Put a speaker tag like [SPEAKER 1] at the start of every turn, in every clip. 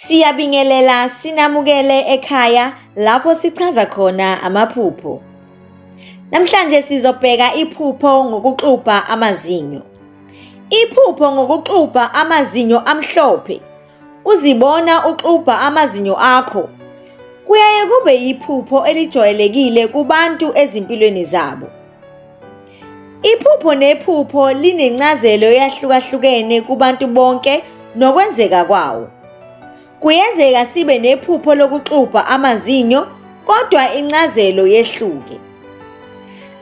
[SPEAKER 1] Siyabingelela sinamukele ekhaya lapho sichaza khona amaphupho. Namhlanje sizobheka iphupho ngokuxubha amazinyo. Iphupho ngokuxubha amazinyo amhlophe. Uzibona uxubha amazinyo akho. Kuyaye kube yiphupho elijwayelekile kubantu ezimpilweni zabo. Iphupho nephupho linencazelo eyahlukahlukene kubantu bonke nokwenzeka kwawo. Kuyenzeka sibe nephupho lokuxubha amazinyo kodwa incazelo yehluke.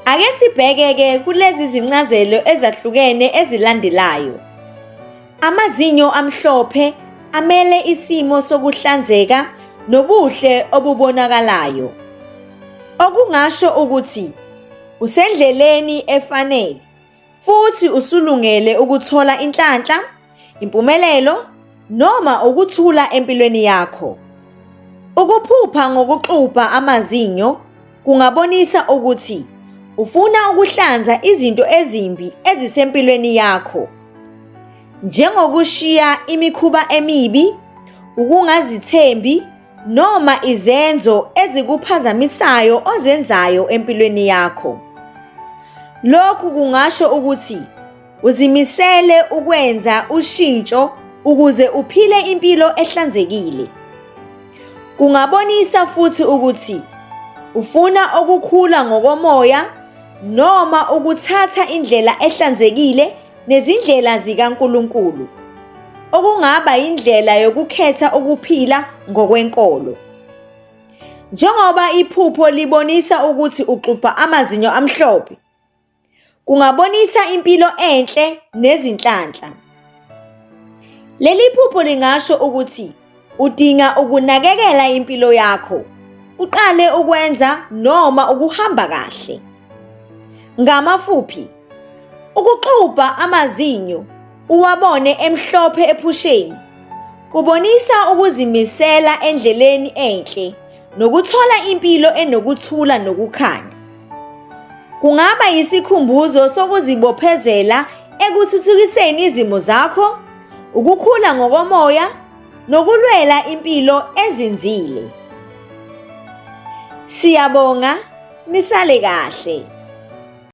[SPEAKER 1] Ake sibheke-ke kulezi zincazelo ezahlukene ezilandelayo. Amazinyo amhlophe amele isimo sokuhlanzeka nobuhle obubonakalayo. Okungasho ukuthi usendleleni efanele futhi usulungele ukuthola inhlanhla, impumelelo noma ukuthula empilweni yakho. Ukuphupha ngokuxubha amazinyo kungabonisa ukuthi ufuna ukuhlanza izinto ezimbi ezisempilweni yakho, njengokushiya imikhuba emibi, ukungazithembi noma izenzo ezikuphazamisayo ozenzayo empilweni yakho. Lokhu kungasho ukuthi uzimisele ukwenza ushintsho ukuze uphile impilo ehlanzekile. Kungabonisa futhi ukuthi ufuna ukukhula ngokomoya noma ukuthatha indlela ehlanzekile nezindlela zikaNkulunkulu, okungaba indlela yokukhetha ukuphila ngokwenkolo. Njengoba iphupho libonisa ukuthi uxubha amazinyo amhlophe, kungabonisa impilo enhle nezinhlanhla. Leli phupho lingasho ukuthi udinga ukunakekela impilo yakho, uqale ukwenza noma ukuhamba kahle. Ngamafuphi, ukuxubha amazinyo uwabone emhlophe ephusheni kubonisa ukuzimisela endleleni enhle nokuthola impilo enokuthula nokukhanya. Kungaba yisikhumbuzo sokuzibophezela ekuthuthukiseni izimo zakho, ukukhula ngokomoya nokulwela impilo ezinzile. Siyabonga, nisale kahle.